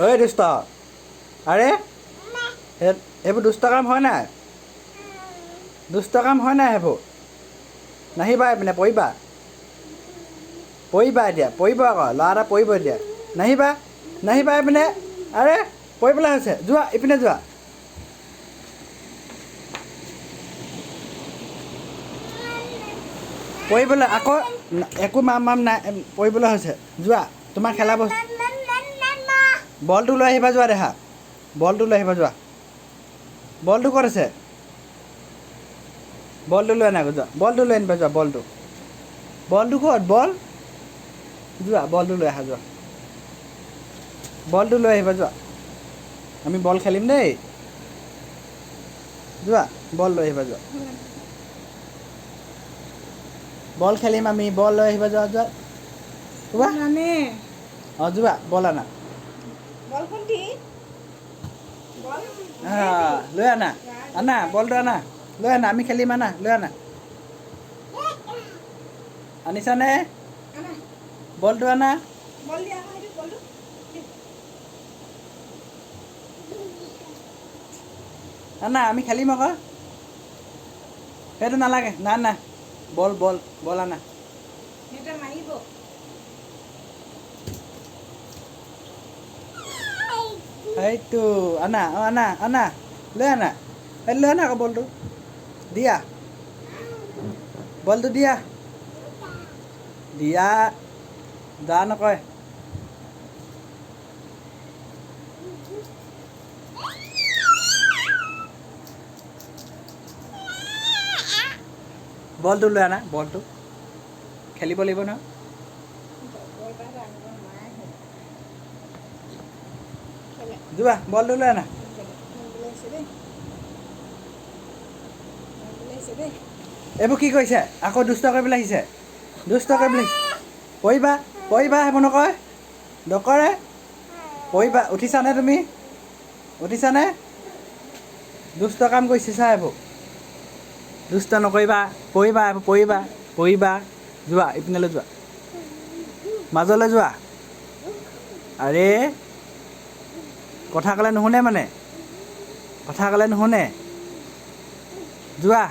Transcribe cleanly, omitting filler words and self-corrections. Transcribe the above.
ঐ দুষ্ট, আৰে এইবোৰ দুষ্ট কাম হয় নাই? দুষ্ট কাম হয় নাই সেইবোৰ? নাহিবা এইপিনে, পৰিবা, পৰিবা এতিয়া, পৰিব আকৌ, ল'ৰা এটা পৰিব এতিয়া। নাহিবা, নাহিবা এইপিনে, আৰে পৰিবলৈ হৈছে, যোৱা ইপিনে যোৱা। পৰিবলৈ আকৌ একো মাম মাম নাই, পৰিবলৈ হৈছে, যোৱা। তোমাৰ খেলা বস্তু বলটো লৈ আহিবা, যোৱা দেহা, বলটো লৈ আহিবা যোৱা। বলটো ক'ত আছে? বলটো লৈ আনা যোৱা, বলটো লৈ আনিবা যোৱা, বলটো, বলটো ক'ত? বল যোৱা, বলটো লৈ আহা যোৱা, বলটো লৈ আহিবা যোৱা। আমি বল খেলিম দেই, যোৱা, বল লৈ আহিবা যোৱা, বল খেলিম আমি, বল লৈ আহিবা যোৱা, যোৱা যোৱা, অঁ যোৱা, বল আনা, লৈ আনা, আনা বলটো আনা, লৈ আনা, আমি খেলিম, আনা, লৈ আনা। আনিছানে বলটো? আনা, আনা, আমি খেলিম আকৌ। সেইটো নালাগে, না না, বল বল বল আনা। সেইটো আনা, অঁ আনা, আনা, লৈ আনা, এই লৈ আনা আকৌ বলটো, দিয়া, বলটো দিয়া, দিয়া, যা নকয়। বলটো লৈ আনা, বলটো খেলিব লাগিব নহয়। যোৱা, বলটো লৈ আনা। এইবোৰ কি কৰিছে? আকৌ দুষ্ট কৰিবলৈ আহিছে, দুষ্ট কৰিবলৈ আহিছে। পৰিবা, পৰিবা, সেইবোৰ নকয়, নকৰে, পৰিবা। উঠিছানে তুমি? উঠিছানে? দুষ্ট কাম কৰিছে চা, এইবোৰ দুষ্ট নকৰিবা, পৰিবা, এইবোৰ পৰিবা, পৰিবা। যোৱা ইপিনেলৈ যোৱা, মাজলৈ যোৱা। আৰে কথা ক'লে নুশুনে, মানে কথা ক'লে নুশুনে। যোৱা।